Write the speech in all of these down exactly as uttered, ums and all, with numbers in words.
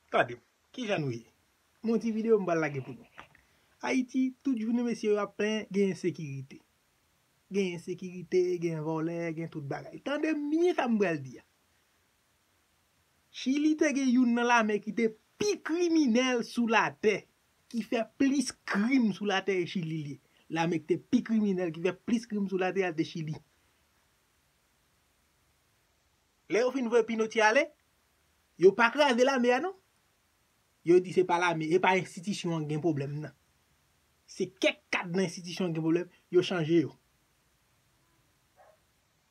Gade, kijan nou ye? Yon ti videyo m pral lage pou nou. Ayiti, tout jounen mesye yo ap plenyen gen ensekirite. Gen ensekirite, gen vòlè, gen tout bagay. Tande byen sa m pral di a. Chili te gen youn nan lame ki te pi kriminèl sou latè, ki fè plis krim sou latè e Chili li ye. Lame ki te pi kriminèl, ki fè plis krim sou latè a te Chili. Lè yo fin voye Pinochet ale, yo pa kraze lame a non. Yo di se pa lame, e pa enstitisyon an gen pwoblèm nan. Se kèk kad nan enstitisyon an gen pwoblèm, yo chanje yo.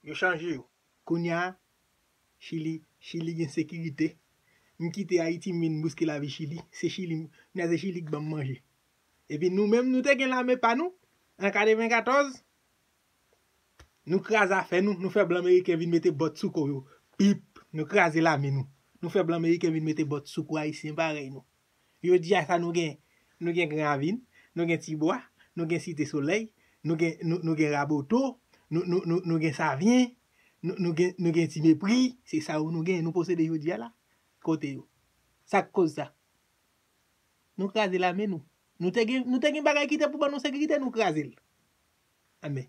Yo chanje yo. Kounye a, Chili, Chili gen sekirite. M kite Ayiti, m vin bouske lavi Chili. Se Chili, kounye a se Chili k ban m manje. Epi nou menm, nou te gen lame pa nou, an katrevenkatòz, nou kraze afè nou, nou fè blan meriken vin mete bòt sou kò yo. Pip, nou kraze lame nou. Nou fè blan meriken vin mete bòt sou kò ayisyen parèy nou. Jodi a sa nou gen, nou gen Gran Ravin, nou gen Tibwa, nou gen Site Solèy, nou gen, nou, nou gen Raboto, nou, nou, nou, nou gen Savyen, nou, nou gen, nou gen Ti Mepri, se sa yo nou gen, nou posede jodi a la. Kote yo? Sa k koz sa? Nou kraze lame nou. Nou te gen, nou te gen bagay ki te pou ban nou sekirite, nou kraze l. Anben,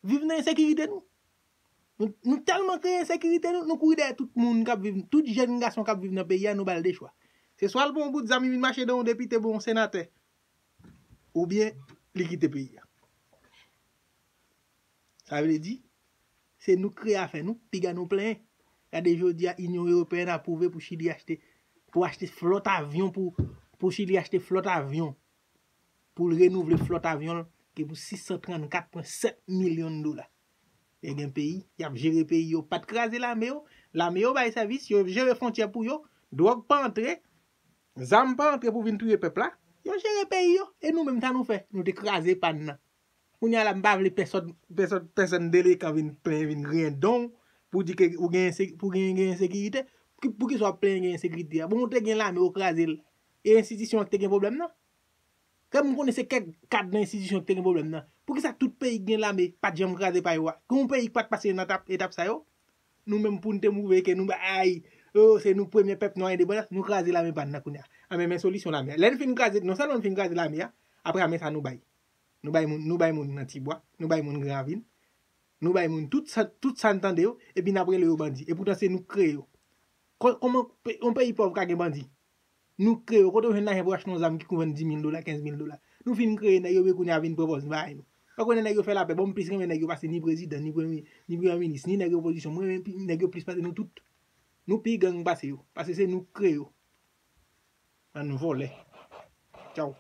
viv nan ensekirite nou. Nou, nou tèlman kreye ensekirite nou, nou kouri dèyè tout moun k ap viv, tout jèn gason k ap viv nan peyi a, nou ba l de chwa. Se swa l pran yon bout zam, li vin mache dan yon depite, bon, yon senatè, oubyen li kite peyi a. Sa vle di, se nou k kreye afè nou, piga nou plenyen. Gade jodi a, Inyon Ewopeyèn apwouve pou Chili achte, pou achte flòt avyon, pou, pou Chili achte flòt avyon, pou l renouvle flòt avyon l, ki pou sis san trannkat pwen sèt milyon dola. E gen peyi, y ap jere peyi yo, pa t kraze lame yo, lame yo bay sèvis, yo jere fwontyè pou yo, dwòg pa antre, zam pa antre pou vin touye pèp la, yo jere peyi yo, e nou menm sa nou fè, nou te kraze pa n nan. Kounye a la, m pa vle pèsòn, pèsòn, pèsòn delekan vin plenyen, vin griyen don w, pou di ke ou gen ense-, pou gen, gen ensekirite. Ki, poukisa w ap plenyen gen ensekirite a? Bon, ou te gen lame, ou kraze l. E enstitisyon an ki te gen pwoblèm nan? Kè m konnen se kèk kad nan enstitisyon ki te gen pwoblèm nan. Poukisa tout peyi ki gen lame pa t janm kraze pa yo a? Gen yon peyi ki pa t pase nan etap, etap sa yo? Nou menm pou n te pwouve ke nou bay, oh, se nou premye pèp nwa endepandans, nou kraze lame pa n nan kounye a. Anben, men solisyon lame a. Lè n fin kraze, non sèlman n fin kraze lame a, apre a, men sa nou bay. Nou bay moun, nou bay moun nan Tibwa, nou bay moun Gran Ravin, nou bay moun tout sa, tout sa n tande yo, epi n ap rele yo bandi. Epoutan se nou k kreye yo. Kò-, kòman pe-, yon peyi pòv ka gen bandi? Nou k kreye yo. Kote w jwenn lajan pou achte yon zam ki kou vann dis mil dola, kenz mil dola? Nou fin kreye nèg yo, men kounye a vin pran pòz bay nou. Ou konnen nèg yo fè lapè. Bon, m plis renmen nèg yo pase ni prezidan, ni premye, ni premye minis, ni nèg opozisyon. Mwen renmen pi, nèg yo plis pase nou tout. Nou pi gang pase yo. Paske se nou k kreye yo. Bann vòlè. Tchaw.